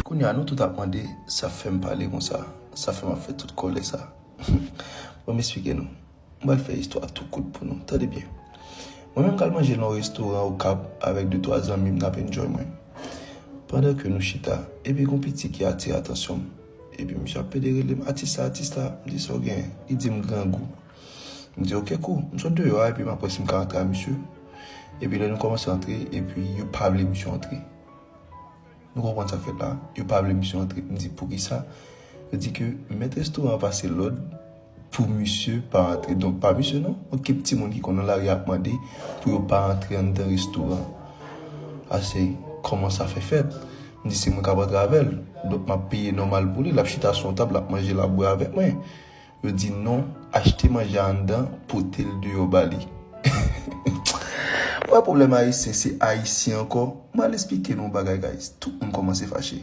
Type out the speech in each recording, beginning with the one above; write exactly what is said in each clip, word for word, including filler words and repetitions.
Kounye a, nou tout ap mande, sa fè m pale konsa, sa fè m ap fè tout kòlè sa. Bon, m eksplike nou. M pral fè istwa tou kout pou nou. Tande byen. Mwen menm, m t al manje nan yon restoran Okap avèk de twa zanmi m, n ap enjoy mwen. Pandan ke nou chita, epi gon piti ki atire atansyon m. Epi misye ap pede rele m, "Atis la, atis la." M di, "Sa w genyen?" Li di m, "Grangou." M di, "Oke, cool." M sot deyò a, epi m ap wè si m ka antre a misye. Epi lè nou kòmanse antre, epi yo pa vle misye antre. Nou konprann sa k fèt la? Yo pa vle misye antre. M di, "Poukisa?" Yo di ke mèt restoran an pase lòd pou misye pa antre. Donk, pa misye non. Yon kèk timoun ki konn nan lari ap mande pou yo pa antre anndan restoran. Ase, kòman sa fè fèt? M di, "Se mwen k ap antre avè l. Donk, m ap peye nòmal pou li. L ap chita sou yon tab, l ap manje, l ap bwè avèk mwen." Yo di non, achte manje a anndan, pote l deyò ba li. Wè pwoblèm ayisyen, se ayisyen ankò. M al eksplike nou yon bagay, guys. Tout moun kòmanse fache.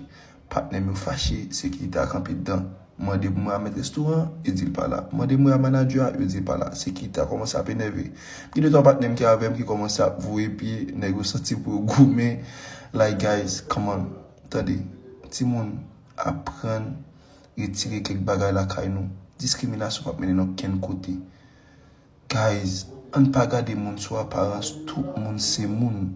Patnè m yo fache, sekirite a kanpe dedan. Mande pou mwen a mèt restoran, yo di l pa la. Mande mwen a manadjè a, yo di l pa la. Sekirite a kòmanse ap enève. Gen de twa patnè m ki avè m ki kòmanse ap voye pye, nèg yo santi pou yo goumen. Like, guys, come on. Tande, timoun, aprann retire kèk bagay lakay nou. Diskriminasyon p ap mennen n okenn kote. Guys, ann pa gade moun sou aparans, tout moun se moun.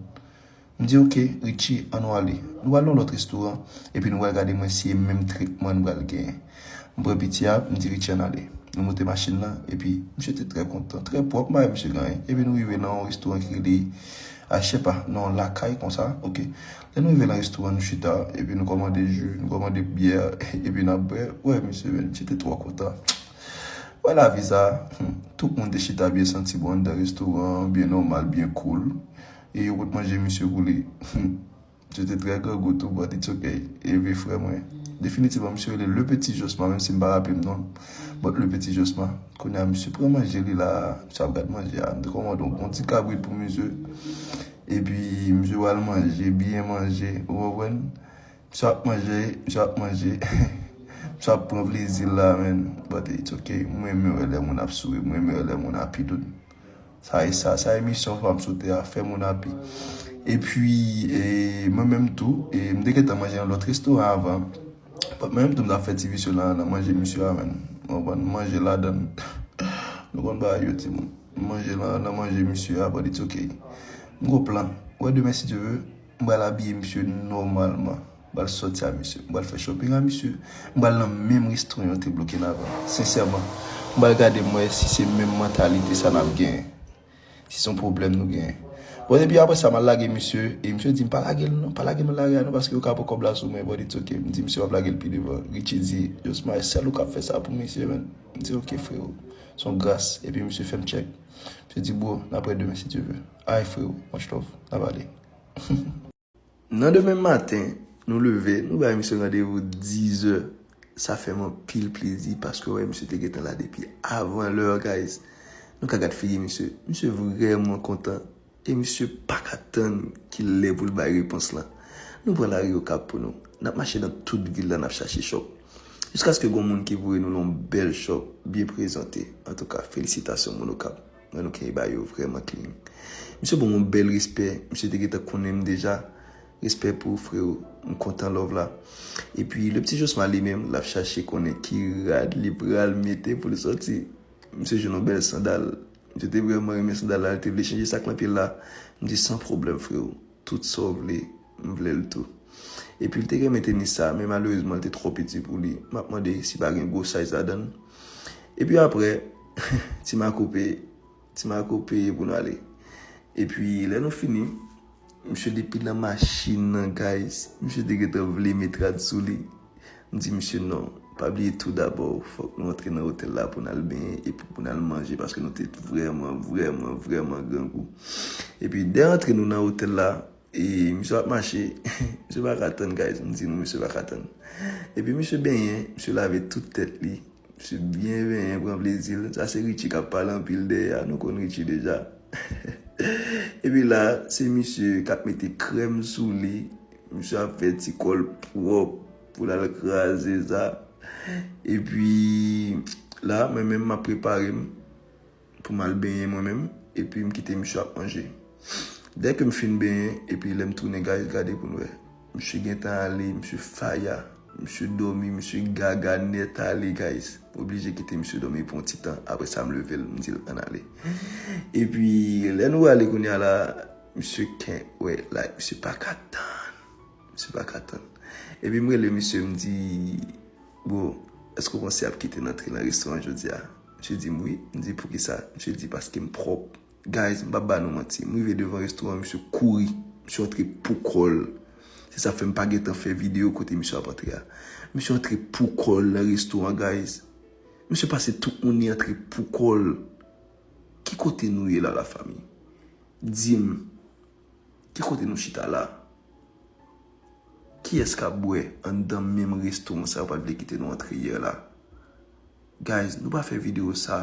M di, "Oke, Richie, ann nou ale." Nou al nan lòt restoran, epi nou pral gade mwen si e menm tretman n pral genyen. M pran piti a, m di, "Richie, ann ale." Nou moute machin nan, epi misye te trè kontan, trè pwòp, m pa wè misye gen anyen. Epi nou rive nan yon restoran ki rele Achèpa, nan yon lakay konsa, oke. Lè nou rive nan restoran, nou chita, epi nou kòmande ji, nou kòmande byè, epi n ap bwè. Wè, misye, men, misye te twò kontan. Wè lavi sa, hmm, tout moun te chita byen santi bon anndan restoran, byen nòmal, byen cool. E yo pot manje misye pou li. Hmm. Misye te trè grangou tou, but it's ok. E vre frè mwen. Definitivman, misye rele Le Petit Josma, menm si m pa raple m non l. But Le Petit Josma, kounye a, misye pran manje li la, misye ap gad manje a. M te kòmande yon bon ti kabrit pou misye. Epi, misye pral manje, byen manje, ou konprann? Misye ap manje, misye ap manje. Misye ap pran plezi l la, man. But it's ok. Mwen renmen wè lè moun ap souri, mwen renmen wè lè moun happy, dude. Sa e sa, sa e misyon pa m sou tè a, fè moun happy. Epi, e, mwen menm tou, e, m te gentan manje nan lòt restoran avan. But mwen menm tou, m t ap fè ti visye nan, nan manje misye a, man. Ou konprann? Manje ladan. Nou konn bagay yo, timoun. Manje nan, nan manje misye a, but it's ok. M gon plan. Wè demen, si Dye vle, m pral abiye misye nòmalman. M pral sòti a misye. M pral fè shopping a misye. M pral nan menm restoran yo te bloke n avan. Sensèman, m pral gade m wè si se menm mantalite sa n ap genyen. Si se yon pwoblèm nou genyen. Bon, epi apre sa, m al lage misye, e misye di m pa lage l non, pa lage m nan lari a non, paske yo ka pran kòb la sou mwen, but it's ok. M di misye m ap lage l pi devan. Richie di, "Josma, e sèl ou k ap fè sa pou misye, man." M di, "Ok, freo, se yon gras." Epi misye fè m tchèk. Misye di, "Bro, n ap wè demen si Dye vle." Ay, freo, much love, n ap ale. Nan demen maten, nou leve, nou bay misye randevou dizè. Sa fè m anpil plezi paske wè misye te gentan la depi avan lè, guys. Nou ka gad figi misye. Misye vrèman kontan. E misye pa ka tann ki lè pou l bay repons lan. Nou pran lari Okap pou nou. N ap mache nan tout vil la, n ap chache chòp. Jiskaske gon moun ki voye nou nan yon bèl chòp, byen prezante. Antouka, felisitasyon moun Okap. Mwen nou kenbe ba yo vrèman clean. Misye ban m yon bèl respè. Misye te gentan konnen m deja. Respè pou ou, freo. M kontan love la. Epi, le pti Josma li menm, l ap chache konnen ki rad li pral mete pou l sòti. Misye jwenn yon bèl sandal. Misye te vrèman renmen sandal la. Li te vle chanje sa k nan pye l la. M di, "San pwoblèm, freo. Tout sa w vle, m vle l tou." Epi, l te renmen tenis sa, men malerezman, l te twò piti pou li. M ap mande si pa gen gwo size ladan l. Epi apre, ti makoupe, ti makoupe pou n ale. Epi, lè nou fini, misye depi nan machin nan, guys, misye te gentan vle met rad sou li. M di misye, "Non, pa bliye tou dabò, fòk nou antre nan otèl la pou n al benyen epi pou n al manje, paske nou te vrèman, vrèman, vrèman grangou." Epi, dè antre nou nan otèl la, e misye ap mache, misye pa ka tann, guys, m di nou, misye pa ka tann. Epi, misye benyen, misye lave tout tèt li, misye byen benyen, pran plezi l. Sa se Richie k ap pale anpil dèyè a, nou konn Richie deja. Epi la, se misye k ap mete krèm sou li, misye ap fè ti kò l pwòp pou l al kraze sa. Epi la, mwen menm, m ap prepare m pou m al benyen mwen menm, epi m kite misye ap manje. Dèke m fin benyen, epi lè m tounen, guys, gade pou n wè. Misye gentan ale, misye faya, misye dòmi, misye gaga nèt ale, guys. M oblije kite misye dòmi pou yon ti tan. Apre sa, m leve l, m di l ann ale. Epi, lè nou ale kounye a la, misye ken, wè, like, misye pa ka tann. Misye pa ka tann. Epi m rele misye, m di, bro, èske w panse y ap kite n antre nan restoran jodi a? Misye di m wi. M di, poukisa? Misye di, paske m pwòp. Guys, m p ap ba nou manti. M rive devan restoran, misye kouri. Misye antre pou kò l. Se sa fè m pa gentan fè videyo kote misye ap antre a. Misye antre pou kò l nan restoran, guys. Misye pase tout moun, li antre pou kò l. Ki kote nou ye la, lafanmi? Di m, ki kote nou chita la? Kiyès k ap bwè anndan menm restoran sa yo pa t vle kite nou antre yè la? Guys, nou pa fè videyo sa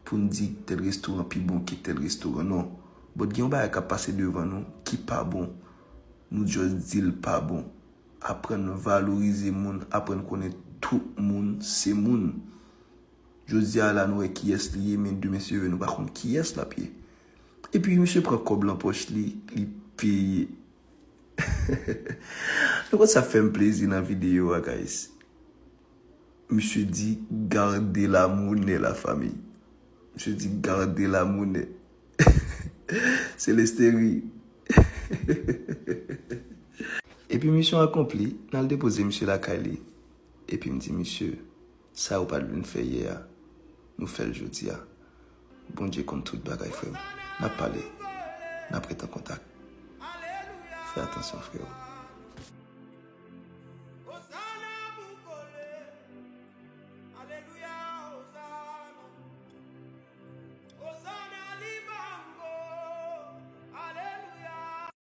pou n di tèl restoran pi bon ke tèl restoran, non. But gen yon bagay k ap pase devan nou ki pa bon. Nou just di l pa bon. Aprann valorize moun, aprann konnen tout moun se moun. Jodi a la, nou wè kiyès li ye, men demen si Dye vle, nou pa konn kiyès l ap ye. Epi, misye pran kòb lan pòch li, li peye. Nou konn sa fè m plezi nan videyo a, guys. Misye di, gade la monnaie, lafanmi. Misye di, gade la monnaie. Se lesteri. Epi misyon akonpli, n al depoze misye lakay li. Epi m di misye, sa ou pa t vin fè yè a, nou fè l jodi a. Bondye konn tout bagay, frè m. N ap pale. N ap ret an kontak. Fè atansyon, frè.